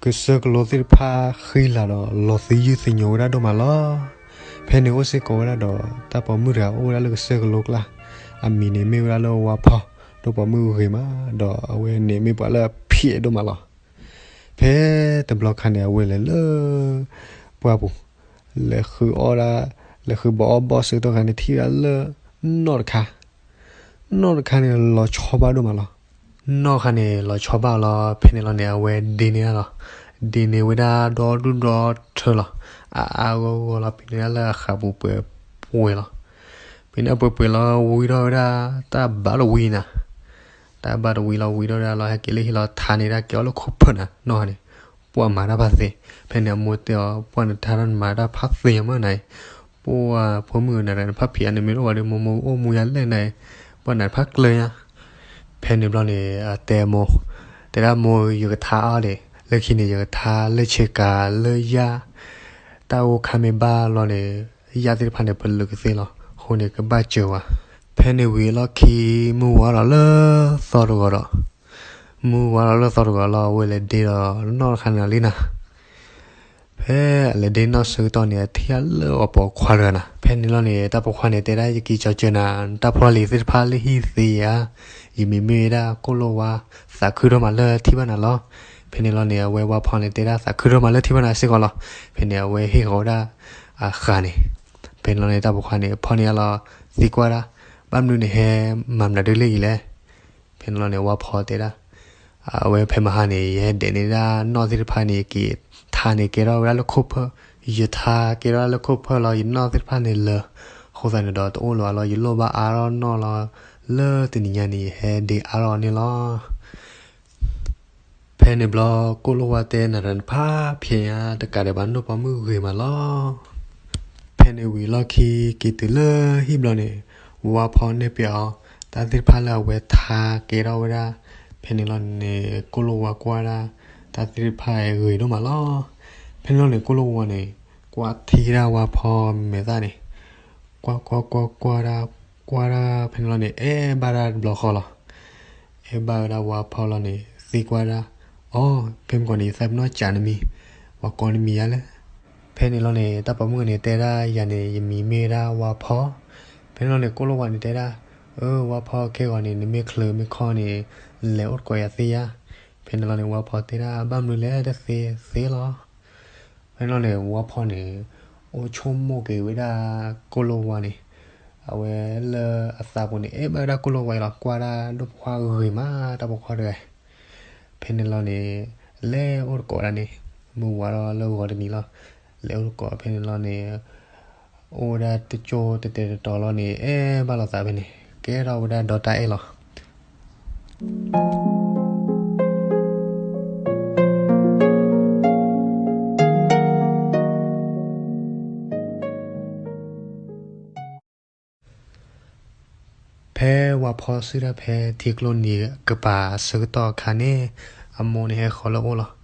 ကစၢၢ်ကလိသ့ၣ်တဖၣ်ဃံလၤဒီး လီၤသယုၢ်သညိဝဲဒၣ်ဒိၣ်မးလီၤ. ဖဲန့ၣ်အိၣ်စ့ၢ်ကီးဝဲဒၣ်ဒီး တၢ်ပိာ်မုၣ်တဂၤအိၣ်ဝဲဒၣ်လၢကစၢၢ်ကလိကျါ, အမံၤန့ၣ်မ့ၢ်ဝဲဒၣ်လၢဝါဖီ, ဒီးပိာ်မုၣ်ဂ့ၤမး, ဒီးအဝဲန့ၣ်မ့ၢ်ပှၤလၢအဖံးဒိၣ်မးလီၤ. ဖဲတဘျီခါန့ၣ် အဝဲလဲၤလၢပှၢ်ပူၤ, လဲၤဃုအီၣ်ဒၣ်, လဲၤဃုဘီအီၣ်ဘီၣ်ဆၢကတီၢ်ခါန့ၣ် ထံၣ်ဝဲဒၣ်လၢနီၣ်တခါ, နီၣ်တခါန့ၣ်လီၤဆီဘၣ်ဒိၣ်မးလီၤ. နီၣ်တခါန့ၣ်လီၤဆီဘၣ်လီၤ. ဖဲန့ၣ်လီၤန့ၣ် အဝဲဒ့န့ၢ်ဒၣ်လီၤ. ဒ့န့ၢ်ဝဲဒၣ်ဒီဒူၣ်ဒီထၢလီၤ. အါအါဂီၢ်ဂီၢ်လီၤ. ပ့ၤန့ၢ်ဒၣ်လၢအဃးပူၤပှဲၤပှဲၤလီၤ. ပ့ၤန့ၢ်ပှဲၤပှဲၤလီၤ ဝံထီၣ်ဝဲဒၣ် တၢ်ဘါတဝံနၤ, တၢ်ဘါတဝံလီၤ ဝံထီၣ်ဝဲဒၣ်လီၤ. ဟဲက့ၤလၢဟံၣ်လီၤ ထါန့ၢ်ဒၣ်ကဲအီၣ်လၢခိၣ်ဖၢၣ်နၤ နီၢ်ဟါန့ၣ်, ပှၢ်မၤတၢ်ဖးသ့. ဖဲန့ၣ်အမိၢ်တဲအီၤ ပှၢ်နထါထီၣ်နမၤတၢ်ဖးသ့အမၢနၤအံၤ, ပှၢ်ဖိမုၣ်နၤဒီးနဖးဖံးဧါ နမ့ၢ်တအိၣ်ဘၣ်ဒီး မိၢ်မိၢ်အိၣ်မူယါလဲၣ်နၤအံၤ, ပှၢ်နဖးကျၢၤညါ. ဖဲန့ၣ်ဘျီန့ၣ် အတဲမိၢ်, တဲဒၣ်မိၢ် ယကထါအီၣ်ဒံး, လၢခံန့ၣ် ယကထါလၢဆ့ကၤလၢယၣ်, တၢ်ဂိၢ်ခါမ့ၢ်ဘၣ်လီၤန့ၣ် ယၣ်သ့ၣ်တဖၣ်န့ၣ် ပလုာ်ကသ့လီၤ. အဃိန့ၣ် ကဘၣ်စၢၤဝဲ. ဖဲန့ၣ်ဝံၤအလီၢ်ခံ မုၢ်ဝါလီၤလၢသီတဂီၤဒီး, မုၢ်ဝါလီၤလၢသီတဂီၤလီၤ အဝဲလဲၤဒ့ဒီးနီၢ်တခါန့ၣ်လံနၤ. ဖဲအလဲၤဒ့နီၢ်ဆၢကတီၢ်န့ၣ် အထံၣ်အလၢအပိာ်ခွါတဂၤနၤ. ဖဲန့ၣ်လီၤန့ၣ် တၢ်ပိာ်ခွါန့ၣ် တဲဒၣ် ယက့ၤကၠီၤစၢၤနၤ တၢ်ဖီလံၤသ့ၣ်တဖၣ်လၢဟံၣ်သ့ဧါ, ယမံၤမ့ၢ်ဝဲဒၣ်ကိၣ်လိၣ်ဝါ, သးခုဒိၣ်မးလၢထံၣ်ဘၣ်နၤလီၤ. ဖဲန့ၣ်လီၤန့ၣ် အဝဲဝါဖီန့ၣ် တဲဒၣ်သးခုဒိၣ်မးလၢထံၣ်ဘၣ်နၤစ့ၢ်ကီးလီၤ. ဖဲန့ၣ် အဝဲဟ့ၣ်ဃီၤဝဲဒၣ်အဃၤန့ၣ်. ဖဲန့ၣ်လီၤန့ၣ် တၢ်ပိာ်ခွါန့ၣ် ဖီန့ၢ်အလီၤ သံကွၢ်ဒၣ်, ဘၣ်မနုၤနဟဲမၤမနုၤဒ်လဲၣ်အံၤလဲၣ်. ဖဲန့ၣ်လီၤန့ၣ် ဝါဖီတဲဒၣ်, အဝဲဖဲမဟါန့ၣ် ယဟဲဒဲးန့ၢ်ဒၣ်နီၢ်သ့ၣ်တဖၣ်န့ၣ် က့ၤထါန့ၣ်ကဲထီၣ်ဝဲဒၣ်လၢခိၣ်ဖၢၣ်, ယထါကဲထီၣ်ဝဲဒၣ်လၢခိၣ်ဖၢၣ်လီၤ. ယနီၢ်သ့ၣ်တဖၣ်န့ၣ်လၢာ်, အဃိသတးန့ၣ်ဒီးတအိၣ်လၢၤဘၣ်လီၤ. ယလိၣ်ဘၣ်အါထီၣ်နီၢ်လီၤ. လၢတနံၤညါန့ၣ် ယဟဲဒ့အါထီၣ်န့ၣ်လီၤ. ဖဲန့ၣ်ဘျီ ကိၣ်လိၣ်ဝါတဲနၤဒီးနဖးဖျဲးညါတကးဒံးဘၣ် နီၢ်ပိာ်မုၣ်ဂ့ၤမးလီၤ. ဖဲန့ၣ်ဝံၤလီၢ်ခံက့ၤတုၤလၢဟံၣ်ဘျီန့ၣ်, ဝါဖီနဲၣ်ပျဲအီၤ တၢ်သ့ၣ်တဖၣ်လၢအဝဲထါကဲထီၣ်ဝဲဒၣ်. ဖဲန့ၣ်လီၤန့ၣ် ကိၣ်လိၣ်ဝါကွၢ်ဒၣ် တၢ်သ့ၣ်တဖၣ်ဂ့ၤဒိၣ်မးလီၤ. ဖဲန့ၣ်လီၤန့ၣ် ကိၣ်လိၣ်ဝါန့ၣ် ကွၢ်ထံဒၣ်ဝါဖီမဲာ်သၣ်န့ၣ်, ကွၢ်ကွၢ်ကွၢ်ကွၢ်ဒၣ်, ကွၢ်ဒၣ်ဖဲန့ၣ်လီၤန့ၣ် အဲၣ်ဘၣ်ဒၣ်တဘျီဃီလီၤ. အဲၣ်ဘၣ်ဝဲဒၣ်ဝါဖီလီၤန့ၣ် သံကွၢ်ဒၣ်, အိ, ဖဲမုၢ်ဂီၤန့ၣ် ယသးပ့ၤနီၣ်စံးနမံၤ, ပှၤကိးနမံၤယါလဲၣ်. ဖဲန့ၣ်လီၤန့ၣ် တၢ်ပိာ်မုၣ်န့ၣ်တဲဒၣ် ယၤန့ၣ် ယမံၤမ့ၢ်ဝဲဒၣ်ဝါဖီ. ဖဲန့ၣ်လီၤန့ၣ် ကိၣ်လိၣ်ဝါန့ၣ်တဲဒၣ်, အၢ ဝါဖီ ခဲဂီၤန့ၣ် နမ့ၢ်ချုးမ့ၢ်ခီန့ၣ် လဲၤအိၣ်တကိးယၤသ့ဧါ. ဖဲန့ၣ်လီၤန့ၣ် ဝါဖီတဲဒၣ် ဘၣ်မနုၤလဲၣ် တသ့သ့လီၤ. ဖဲန့ၣ်လီၤန့ၣ် ဝါဖီန့ၣ် အိၣ်ဆိကမိၣ်က့ၤဝဲဒၣ်ကိၣ်လိၣ်ဝါန့ၣ်, အဝဲလၢအသးပူၤန့ၣ် အဲၣ်ဘၣ်ဝဲဒၣ်ကိၣ်လိၣ်ဝါအံၤလီၤ. ကွၢ်ဒၣ်ဒိၣ်ဖိခွါဂ့ၤမး တၢ်ပိာ်ခွါတဂၤ. ဖဲန့ၣ်လီၤန့ၣ် လဲၤအိၣ်တကိးဝဲဒၣ်န့ၣ်, မုၢ်ဝါထီၣ်လၢဂီၤတနံၤလီၤ. လဲၤအိၣ်တကိးဖဲန့ၣ်လီၤန့ၣ် အိၣ်ဝဲဒၣ်တကၠိတတဲာ်တတီၤလီၤန့ၣ် အဲၣ်ဘၣ်လိာ်သးဖဲန့ၣ် ကဲထီၣ်ဝဲဒၣ်ဒီတၢ်အဲၣ်လီၤ. ဖဲဝါဖီစုဒၣ်ဖဲထံကျိနံၤကပၤအဆၢကတီၢ်အခါန့ၣ်, အမိၢ်န့ၣ်ဟဲဃီၤလၢအအိၣ်လီၤ.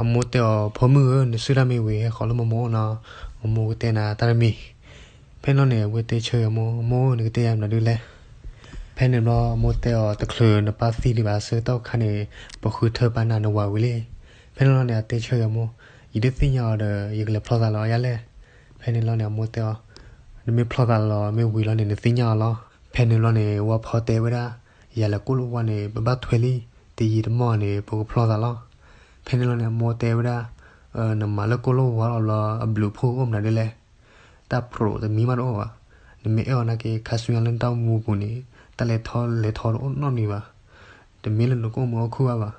အမိၢ်တဲအီၤ ဖိမုၣ်ဧၢ, နစုဒၣ်မ့ၢ်ဝံၤ ဟဲဃီၤလၢမိၢ်မိၢ်အိၣ်နီၤ, မိၢ်မိၢ်ကတဲနၤတၢ်တမံၤ. ဖဲန့ၣ်လီၤန့ၣ် အဝဲတဲဆၢအမိၢ်, မိၢ်ဧၢ နကတဲယၤမနုၤဒ်လဲၣ်. ဖဲန့ၣ်ဘျီ အမိၢ်တဲအီၤ တချုးနပၢ်သံဒံးဘၣ်အဆၢကတီၢ်အခါန့ၣ် ပဃုထၢပာ်နၤနဝၤဝံၤလံ. ဖဲန့ၣ်လီၤန့ၣ် အတဲဆၢအမိၢ်, ယတသ့ၣ်ညါအီၤဒီး ယကလဲၤဖျီသးလီၤအီၤယါလဲၣ်. ဖဲန့ၣ်လီၤန့ၣ် အမိၢ်တဲအီၤ, နမ့ၢ်ဖျီသးလီၤမ့ၢ်ဝံၤလီၤန့ၣ် နသ့ၣ်ညါအီၤလီၤ. ဖဲန့ၣ်လီၤန့ၣ် ဝါဖီတဲဝဲဒၣ်, ယၤလဲၤကိၣ်လိၣ်ဝါန့ၣ် ပဘၣ်ထွဲလံ, တယံာ်တမီၢ်န့ၣ် ပကဖျီသးလီၤ. ဖဲန့ၣ်လီၤန့ၣ် အမိၢ်တဲဝဲဒၣ်, နမၤလၢကိၣ်လိၣ်ဝါအီၤလီၤ အဘျုးအဖှိၣ်အိၣ်မနုၤဒ်လဲၣ်. တၢ်ပြိးတမံၤမးတအိၣ်ဘၣ်. နမ့ၢ်အဲၣ်အီၤနာ်က့ ခါဆူညါလၢနတၢ်အိၣ်မူပူၤန့ၣ် တၢ်လဲၤထီၣ်လဲၤထီတအိၣ်နီတမံၤဘၣ်. တမ့ၢ်လၢနကအိၣ်မုာ်အိၣ်ခုၣ်ဘၣ်ဘၣ်.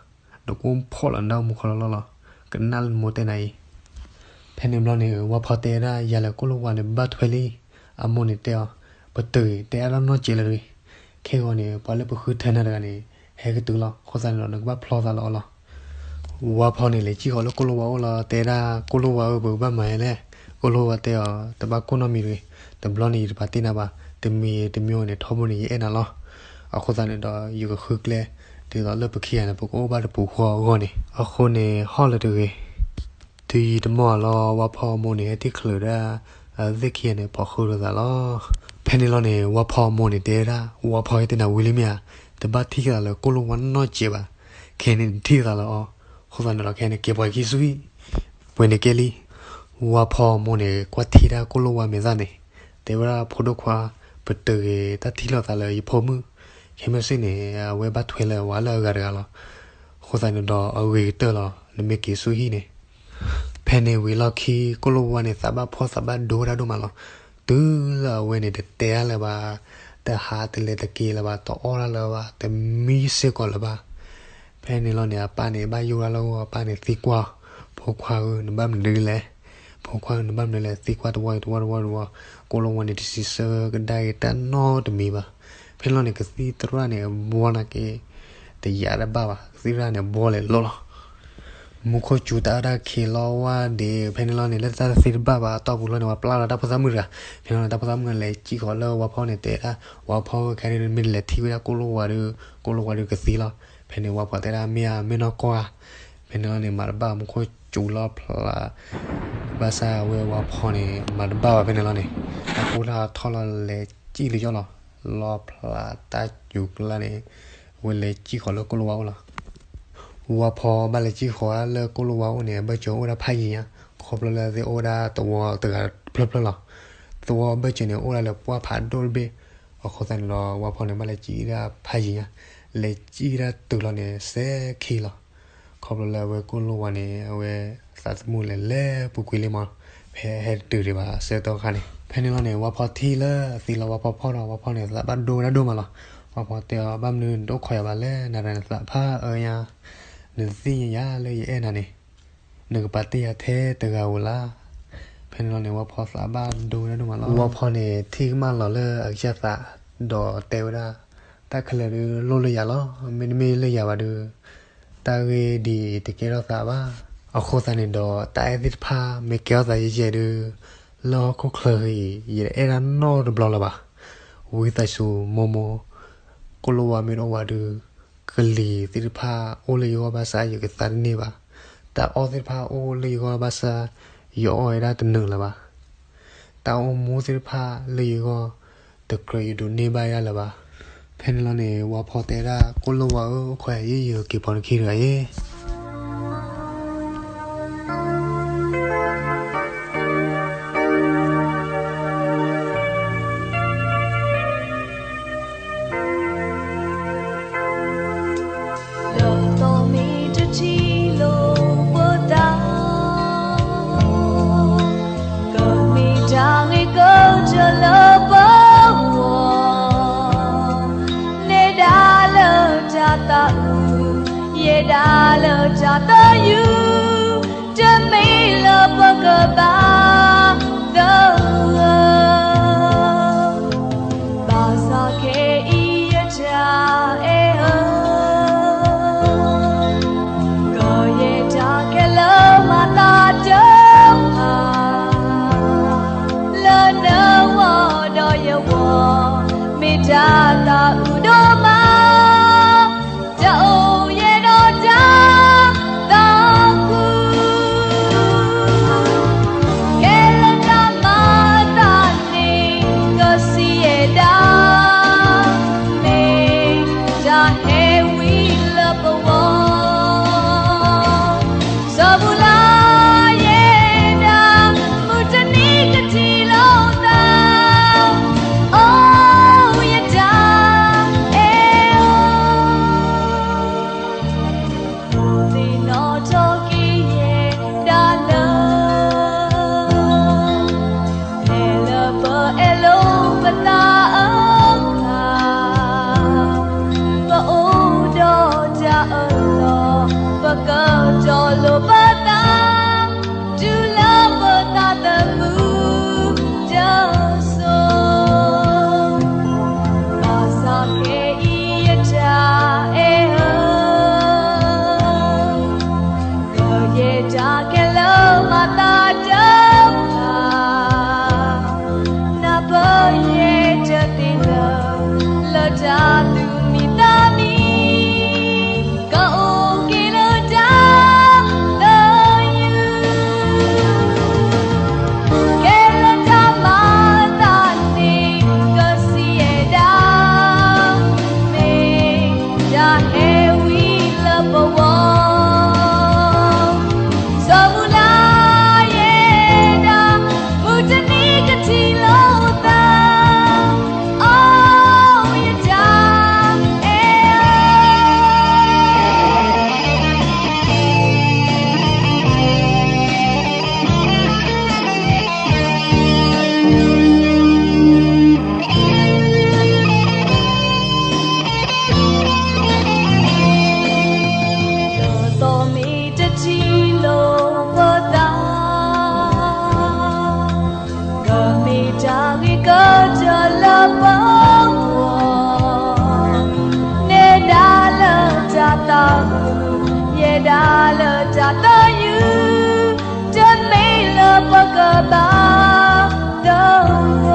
နကအိၣ်ဖှီၣ်လီၤနတၢ်အိၣ်မူခီလီၤလီၤလီၤ. ကနၣ်လၢနမိၢ်တဲနၤအံၤ. ဖဲန့ၣ်ဘျီန့ၣ် ဝါဖီတဲဝဲဒၣ် ယၤလဲၤကိၣ်လိၣ်ဝါန့ၣ် ပဘၣ်ထွဲလံ. အမိၢ်န့ၣ်တဲအီၤ, ပတုာ်အံၤ တဲအါထီၣ်နီၢ်စဲးလၢၤတဂ့ၤ. ခဲဂီၤန့ၣ် ပှၤလၢပဃုထၢနၤတဂၤန့ၣ် ဟဲကတုၤလီၤ. အဃိသတးန့ၣ်ဒီး နကဘၣ်ဖျီသးလီၤအီၤလီၤ. ဝါဖီန့ၣ်လဲၤစံၣ်ဃီၤလၢကိၣ်လိၣ်ဝါအိၣ်လီၤ တဲဒၣ် ကိၣ်လိၣ်ဝါဧၢ ပကဘၣ်မၤဒ်လဲၣ်. ကိၣ်လိၣ်ဝါတဲအီၤ တဘၣ်ကိၢ်နီတမံၤတဂ့ၤ. တဘျီန့ၣ် ယတပာ်တ့ၢ်နၤဘၣ်. တမံၤတမံၤန့ၣ် ထီဘိန့ၣ် ယအဲၣ်နၤလီၤ. အဃိသတးန့ၣ်ဒီး ယကဃုကျဲ ဒ်သိးလၢပခံဂၤန့ၣ် ပကအိၣ်ဘၣ်တပူၤဃီအဂီၢ်န့ၣ် အဃိန့ၣ် ဟီၣ်လၢၤတဂ့ၤ. တယံာ်တမီၢ်လီၤ ဝါဖီအမိၢ်န့ၣ် ဟဲထံၣ်ချုးဒၣ် သ့ၣ်ခံဂၤန့ၣ် ဖီးဃုာ်လိာ်သးလီၤ. ဖဲန့ၣ်လီၤန့ၣ် ဝါဖီအမိၢ်န့ၣ်တဲဒၣ် ဝါဖီ ယတဲနၤဝံၤလံမ့ၢ်ဧါ, တဘၣ်ထံၣ်သးလၢကိၣ်လိၣ်ဝါနီၢ်စဲးဘၣ်. ခဲအံၤန့ၣ် နထံၣ်သးလၢအီၤ အဃိသတးန့ၣ်ဒီး ခဲအံၤန့ၣ် က့ၤပှၤခံဆူဟံၣ်, ပှဲၤန့ၣ်ကဲလံ. ဝါဖီမိၢ်န့ၣ် ကွၢ်ထံတၢ်ကိၣ်လိၣ်ဝါမဲာ်သၣ်န့ၣ်, တဲဝဲဒၣ် ဖိဒိၣ်ခွါ, ပတုာ်ဂ့ၤတၢ်ထံၣ်လိာ်သးလၢယဖိမုၣ်, ခဲမုၢ်ဆ့ၣ်န့ၣ် အဝဲဘၣ်ထွဲလၢဝဲလၢအဂၤတဂၤလီၤ. အဃိသတးန့ၣ်ဒီး အဂ့ၤကတၢၢ်လီၤ နမ့ၢ်က့ၤဆူဟံၣ်န့ၣ်. ဖဲန့ၣ်ဝံၤလီၢ်ခံ ကိၣ်လိၣ်ဝါန့ၣ် သးဘၣ်ဖှီၣ်သးဘၣ်ဒိဝဲဒၣ်ဒိၣ်မးလီၤ. တုၤလၢအဝဲန့ၣ် တတဲတၢ်လၢၤဘၣ်, တဟးတလဲၤတက့ၤလၢၤဘၣ်, တအီၣ်တၢ်လၢၤဘၣ်, တမံစ့ၢ်ကီးလၢၤဘၣ်. ဖဲန့ၣ်လီၤန့ၣ် အပၢ်န့ၣ် ဘၣ်ယိၣ်တၢ်လၢအဂီၢ် အပၢ်န့ၣ်သံကွၢ်, ဖိခွါဧၢ နဘၣ်မနုၤလဲၣ်, ဖိခွါဧၢ နဘၣ်မနုၤလဲၣ်, သံကွၢ်တဝီတဝီတဝီတဝီ, ကိၣ်လိၣ်ဝါန့ၣ် တစံးဆၢကဒါက့ၤတၢ်နီတမံၤဘၣ်. ဖဲန့ၣ်လီၤန့ၣ် ကသံၣ်သရၣ်န့ၣ် အဘှီနာ်က့ တယာ်တဘၣ်ဘၣ်, ကသံၣ်သရၣ်န့ၣ် ဘှီလဲၤလိာ်လီၤ. မူခိၣ်စူၤတၢ်အၢတၢ်ခံးလီၤဝဲဒၣ်, ဖဲန့ၣ်လီၤန့ၣ် လၢတၢ်သ့တဘၣ်ဘၣ် အတီၢ်ပူၤလီၤန့ၣ် ပှၤပျၢ်လီၤတၢ်ဖိသၣ်မုၣ်တဂၤ. ဖဲန့ၣ်လီၤန့ၣ် တၢ်ဖိသၣ်မုၣ်န့ၣ် လဲၤစံၣ်ဃီၤလၢဝါဖီန့ၣ် တဲဒၣ်, ဝါဖီဧၢ ခဲအံၤမ့ၢ်နလဲၤထံၣ်ဝဲဒၣ်ကိၣ်လိၣ်ဝါဒီး ကိၣ်လိၣ်ဝါဒီးကသံလီၤ. ဖဲန့ၣ် ဝါဖီတဲဒၣ် မ့ၢ်ဧါ မ့ၢ်နီၢ်ကီၢ်ဧါ. ဖဲန့ၣ်လီၤန့ၣ် မၤတဘၣ် မူခိၣ်စူၤလီၤဖျး, ဘၣ်ဆၣ်ဝဲဝါဖီန့ၣ် မၤတဘၣ်ဘၣ် ဖဲန့ၣ်လီၤန့ၣ်, အဃိတၢ်ထီၣ်လီၤလဲၤစံၣ်လၢယီၢ်လီၤ, လီၤဖျးတၢ်စူၤကျါန့ၣ်, ဝဲလဲၤစံၣ်ဃီၤလၢကိၣ်လိၣ်ဝါအိၣ်လီၤ. ဝါဖီဘၣ်လဲၤစံၣ်ဃီၤလၢကိၣ်လိၣ်ဝါအိၣ်န့ၣ် အဘၢၣ်စၢၤအိၣ်ဝဲဒၣ်ဖးယံၤညါ, ခီဖျိလၢသ့ၣ်အိၣ်ဝဲဒၣ်သဝီတဂၤဖျၢၣ်ဖျၢၣ်လီၤ. သဝီအဘၢၣ်စၢၤန့ၣ် အိၣ်ဒၣ်လၢပှၢ်ဖးဒိၣ်တဘ့ၣ်. အဃိသတးန့ၣ်ဒီး ဝါဖီန့ၣ် ဘၣ်လဲၤစံၣ်ဝဲဒၣ်ဖးယံၤညါ, လဲၤစံၣ်ဝဲဒၣ်တုၤလီၤန့ၣ် စဲခံလီၤ. ခီဖျိလၢအဝဲကိၣ်လိၣ်ဝါန့ၣ် အဝဲသးသမူလဲၤလဲၤပူၤကွံာ်လံမး, ဖဲဟဲတတုၤဒံးဘၣ်အဆၢကတီၢ်ခါန့ၣ်, ဖဲန့ၣ်လီၤန့ၣ် ဝါဖီထံၣ်လၢအသံလီၤဝါဖီဖီဒီး ဝါဖီန့ၣ် သးဘၣ်ဒိဝဲဒၣ်ဒိၣ်မးလီၤ. ဝါဖီတဲအီၤ ဘၣ်မနုၤနတအိၣ်ခိးယၤဘၣ်လဲၣ်, နၤဒီးနသးဖးအၢညါ, နသ့ၣ်ညါယၤလၢယအဲၣ်နၤန့ၣ်, နကပာ်တ့ၢ်ယၤထဲတဂၤဧိၤလၢ်. ဖဲန့ၣ်လီၤန့ၣ် ဝါဖီသးဘၣ်ဒိဝဲဒၣ်ဒိၣ်မးလီၤ. ဝါဖီန့ၣ် ထံၣ်ကမၣ်လီၤလၢအကစၢ်သး, ဒီးတဲဝဲဒၣ်, တၢ်ခဲလၢာ်ဒုးလိၣ်လၢယၤလီၤ, မ့တမ့ၢ်လၢယၤဘၣ်ဒီး တၢ်ဂ့ၢ်ဒ်အံၤတကဲထီၣ်သးဘၣ်. အဃိသတးန့ၣ်ဒီး တၢ်အဲၣ်သ့ၣ်တဖၣ်မ့ၢ်ကဲထီၣ်သးယဲၢ်ယဲၢ်ဒီး လၢဟီၣ်ခိၣ်ချၢအံၤ ယတအဲၣ်တၢ်နီတဘျီလၢၤဘၣ်. ဝံသးစူၤမိၢ်မိၢ်, ကိၣ်လိၣ်ဝါမ့ၢ်တအိၣ်ဘၣ်ဒီး ကလံၤသ့ၣ်တဖၣ်အိၣ်လၢယဂီၢ်ဘၣ်ဆၣ် ယကသါတန့ၢ်ဘၣ်. တၢ်အီၣ်သ့ၣ်တဖၣ်အိၣ်လၢယဂီၢ်ဘၣ်ဆၣ် ယအီၣ်ဝဲဒၣ်တနုာ်လၢၤဘၣ်. တၢ်အိၣ်မူသ့ၣ်တဖၣ်လၢယဂီၢ် တကြၢးယဒိးန့ၢ်ဘၣ်ဒၣ်လၢၤဘၣ်. ဖဲန့ၣ်လီၤန့ၣ် ဝါဖီတဲဒၣ် ကိၣ်လိၣ်ဝါဧၢ, အိၣ်ခိးယၤယဲၢ်ယဲၢ် က့ၤပိာ်နခံတဂၤအံၤ. လၢသီမ့ၢ်တထံၣ်လိာ်ပသး, ကမ့ၢ်တၢ်ဂ့ၤကတၢၢ်လၢပဂီၢ်, နဲဒၣ်လၢတၢ်သးအုး, ယဲဒၣ်လၢတၢ်သးယု, တမ့ၢ်လၢပကဘၣ်သဂၢၢ်. ဘၣ်ဆၣ်ခဲအံၤယတၢ်အဲၣ်ဧၢ, ကယဲၢ်တၢ်ခဲလၢာ်မၤသးတဖၣ်, လၢနဂီၢ်ဒီးယဂီၢ်, မ့ၢ်တၢ်သးအုးဒိၣ်မး, တၢ်အိၣ်ယဲဒီးတၢ်သးခု, ကဲလၢတၢ်မၤအသးန့ၣ် ကစံးယဲဒၣ်, မ့ၢ်တၢ်ဟဲဝံလၢပဂီၢ်, စီၤဘူၤလါယဲဒၣ်, မုၢ်တနံၤကထံၣ်လိာ်သး, အိၣ်ယတၢ်အဲၣ်ဧၢ. အိၣ်သ့ၣ်နီၣ်ထီၣ်က့ၤယဲဒၣ်လၢ, ဖဲလၢပအဲၣ်လိာ်ပသးအခါ, ပအိၣ်ဒီးတၢ်အၢၣ်လီၤ, ပကတီၤလိာ်ပသး, တုၤလၢပသးသမူတစိၤ, ဘၣ်ဆၣ်ခဲအံၤယတၢ်အဲၣ်ဧၢ, ကယဲၢ်တၢ်ခဲလၢာ်မၤသးတဖၣ်, နၢ်ပၢၢ်ယဲတသ့လၢၤ, လၢတၢ်သူၣ်မံသးမံ ကအိၣ်က့ၤလၢတၢ်သးယု, ကဲလၢတၢ်မၤအသးန့ၣ် ကစံးယဲဒၣ်, မ့ၢ်တၢ်ဟဲဝံလၢပဂီၢ်. လၢတၢ်သးယုၢ်, တမ့ၢ်လၢပကဘၣ်သဂၢၢ်